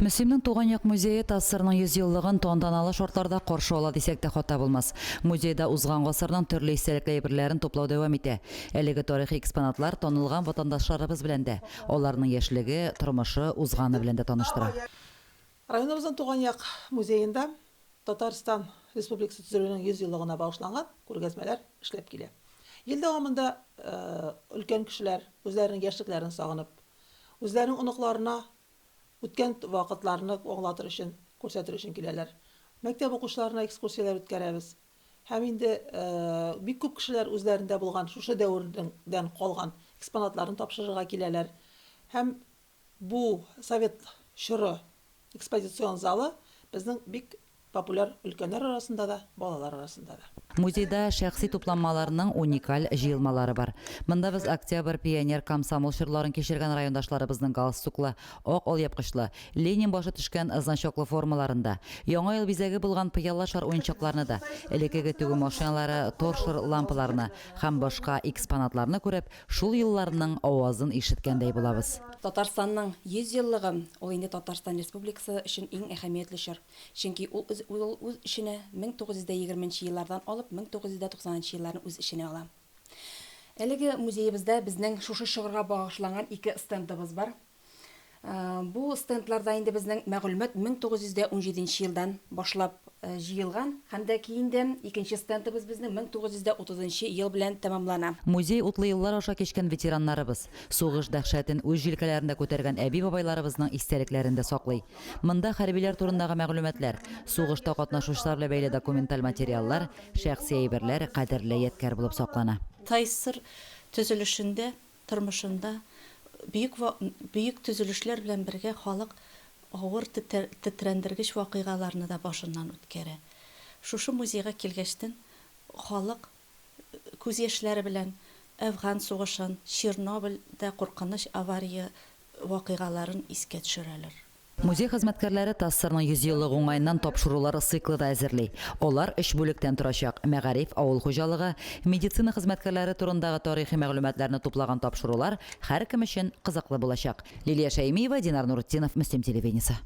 Мөслимнең туган як музее ТАССРның 100 еллыгын тантаналы шартларда каршы ала дисәк тә хата булмас. Музейда узган гасырның төрле истәлекле әйберләрен туплау дәвам итә. Әлеге тарихи экспонатлар танылган ватандашларыбыз белән дә, аларның яшьлеге, тормышы, узганы белән дә таныштыра. Районыбызның туган як музеенда Татарстан Республикасы төзелүенең 100 еллыгына багышланган күргәзмәләр эшләп килә. Ел дәвамында өлкән кешеләр үзләренең яшьлекләрен сагынып, үзләренең оныкларына Үткән вакытларны аңлатыр өчен, күрсәтер өчен киләләр. Мәктәп укучыларына экскурсияләр үткәрәбез. Һәм инде бик күп кешеләр үзләрендә булган шушы дәвердән калган экспонатларын тапшырырга киләләр. Һәм бу совет чоры экспозицион залы безнең бик Популяр өлкәннәр арасында да, балалар арасында да. Музейда шәхси тупланмаларның уникаль җыелмалары бар. Монда без Октябрь, Пионер, Комсомол чорларын кичергән райондашларыбызның галстуклы, ак алъяпкычлы, Ленин башы төшкән значоклы формаларын да, Яңа ел бизәге булган пыяла шар уенчыкларны да, элеккеге тегү машиналары, торшер лампаларны һәм башка экспонатларны күреп, шул елларның авазын ишеткәндәй булабыз. Татарстанның 100 еллыгы, ул инде Татарстан Республикасы өчен иң әһәмиятле чор. Чөнки ул үз ул үз эченә 1920 нче еллардан алып 1990 нчы елларны үз эченә ала. Әлеге музеебызда безнең шушы чорга багышланган ике стендыбыз бар. Бу стендларда инде безнең мәгълүмат 1917 нче елдан башлап җыелган һәм дә кейендә икенче стендыбыз безнең 1930 нчы ел белән тәмамлана. Музей утлы еллар аша кичкән ветераннарыбыз, сугыш дәһшәтен үз җилкәләрендә күтәргән әби-бабайларыбызның истәлекләрен дә саклый. Монда хәрбиләр турындагы мәгълүматлар, сугышта катнашучылар белән бәйле документаль материаллар, шәхси әйберләр кадерле ядкәр булып саклана. ТАССР төзелешендә, тормышында бөек бөек төзелешләр белән бергә халык авыр тетрәндергеч вакыйгаларны да башыннан үткәрә. Шушы музейга килгәчтен халык күз яшьләре белән Әфган сугышын, Чернобыльдә куркыныч авария вакыйгаларын искә төшерәләр. Музей хезмәткәрләре ТАССРның 100 еллыгы уңаеннан тапшырулар циклы да әзерли. Алар өч бүлектән торачак, мәгариф, авыл хуҗалыгы, медицина хезмәткәрләре турындагы тарихи мәгълүматларны туплаган тапшырулар һәркем өчен кызыклы булачак. Лилия Шәймиева, Динар Нуртдинов, Мөслим телевидениесе.